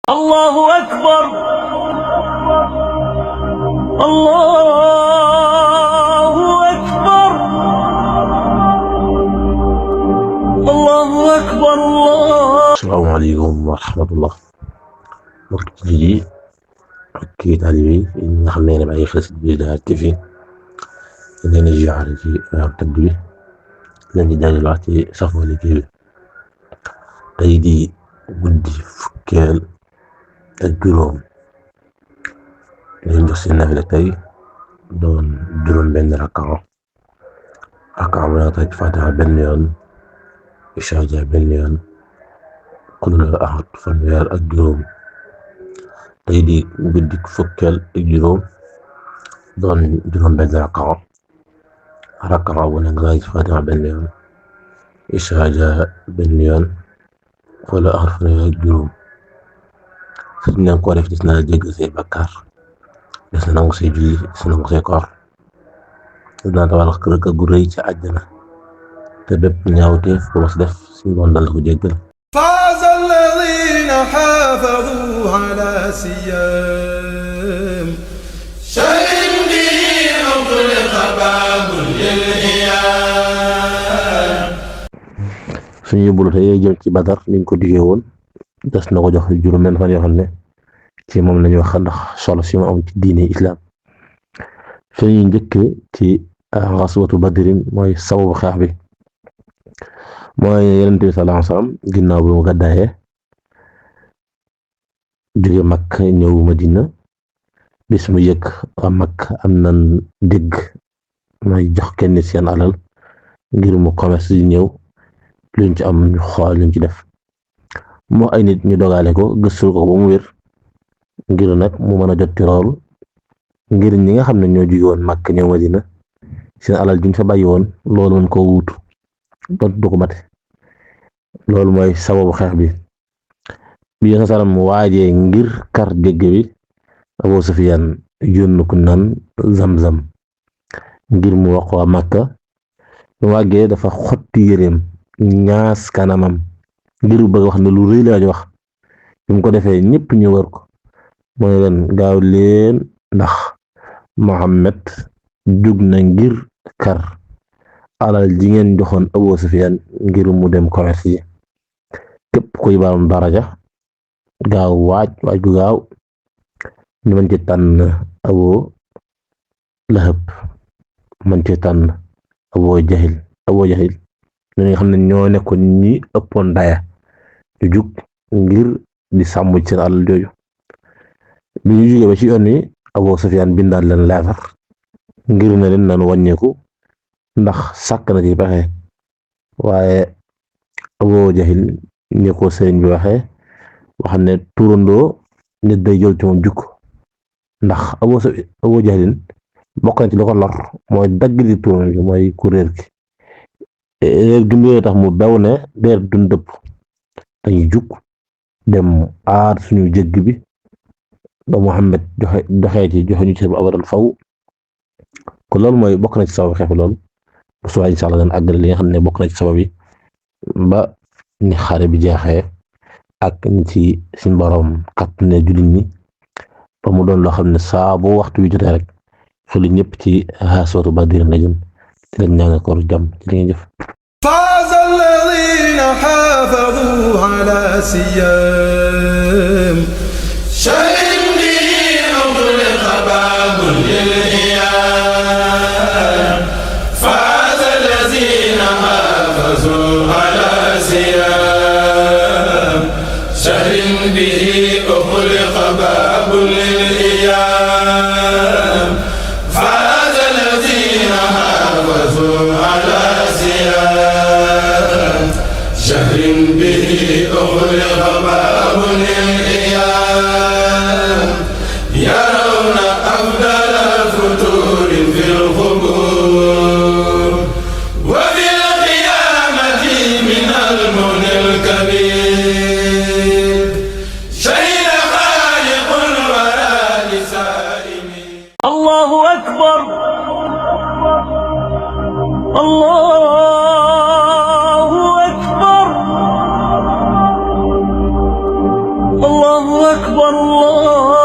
الله أكبر الله أكبر الله أكبر الله. السلام عليكم ورحمة الله. mbokk ji ak kii taalibe yi nga xam ne bàyyi xel ci Bidaaya TV leen di ziyaare ci tëgg bi leen di jaajëfal ci safoo liggéey bi. tey di guddi fukkeel ak juróom leen jox seen nafila tey doon juróom benn rakkaa bu nekk Faatiha benn yoon, Ishaa benn yoon, Qul huwallaahu ahad fanweer ak juróom. tey di guddi fukkeel ak juróom doon juróom benn rakkaa bu nekk Faatiha benn yoon, Ishaa benn yoon, Qul huwallaahu ahad fanweer ak juróom. su ñu leen ko def des na la jéggal say bakkaar, des na nangu say julli, des na nangu say koor, des na tabax kër gu rëy ci àjjana te bépp ñaawteef bu mas def suñu doon dal ko jéggal. فاز الذين حافظوا على سيام شهد به أغلق باب للإيام. suñu yóbbulu tey jëm ci Badar niñ ko diggee woon des na ko jox juróom-benn fan yoo xam ne ci moom la ñuy wax ndax solo si mu am ci diine islam. fi ñuy njëkkee ci xaswatu Badrin mooy sababu xeex bi. mooy Yonent bi sallallahu alayhi wa sallam ginnaaw bi mu gàddaayee jóge Makka ñëw Madina bis mu yëg waa Makka am nan dégg mooy jox kenn seen alal ngir mu commerce yi ñëw luñ ci am ñu xool luñ ci def moo ay nit ñu dogale ko gëstul ko ba mu wér ngir nag mu mën a jot ci loolu ngir ñi nga xam ne ñoo jóge woon Makka ñëw Madina seen alal juñ fa bàyyi woon loolu mën koo wuutu du ko mate. loolu mooy sababu xeex bi Yonent sallam mu waajee ngir kar dégg bi Abu Sufyaan yónn ku naan Zamzam ngir mu wax waa Makka mu wàggee dafa xotti yéreem ñaas kanamam ngir bëgg wax ne lu rëy la wax bi mu ko defee ñëpp ñu wër ko mooy leen gaaw leen ndax Muhammad jug na ngir kar alal ji ngeen joxoon Abu Sufyaan ngir mu dem commerce yi. képp kuy baam daraja gaaw waaj gu gaaw ñu mën ci tànn Abu Lahab, mën ci tànn Abu Jahil ñi nga xam ne ñoo nekkoon ñi ëppoon daya ñu jug ngir di sàmm ci seen alal jooju. bi ñu jugee ba ci yoon wi Abu Sufyaan bindaat leen leetar ngir ne leen naan wàññeeku ndax sàkk na ci pexe waaye Abu Jahil ñi ko sëriñ bi waxee wax ne turandoo nit day jël ci moom jukk ndax Abu Jahlin bokk na ci li ko lor mooy dagg di turandoo gi mooy ku réer gi tax mu bew ne deer duñ dëpp dañuy jukk dem aar suñu jégg bi ba Muhammad joxe ñu ci abadan faw ko loolu mooy bokk na ci sabab xeex loolu bu subaa insha Allah daan àggale li nga xam ne bokk na ci sabab yi ba ni xare bi jeexee ak ni ci suñ borom kat ne jullit ñi ba mu doon loo xam ne saa bu waxtu wi jotee rek xelu ñëpp ci xaswatu Badr nga jëm di leen ñaanal koor jàmm ci li ngeen jëf. فاز الذين حافظوا على سيام شهد به أغلق باب للإيام. فاز الذين حافظوا على سيام شهد به أغلق باب للإيام. فاز الذين حافظوا على سيام شهد به أغلق باب للإيام. يرون أفضل الفتور في القبور وفي القيامة من المنى الكبير شهد خالق الورى لسائمين. أكبر الله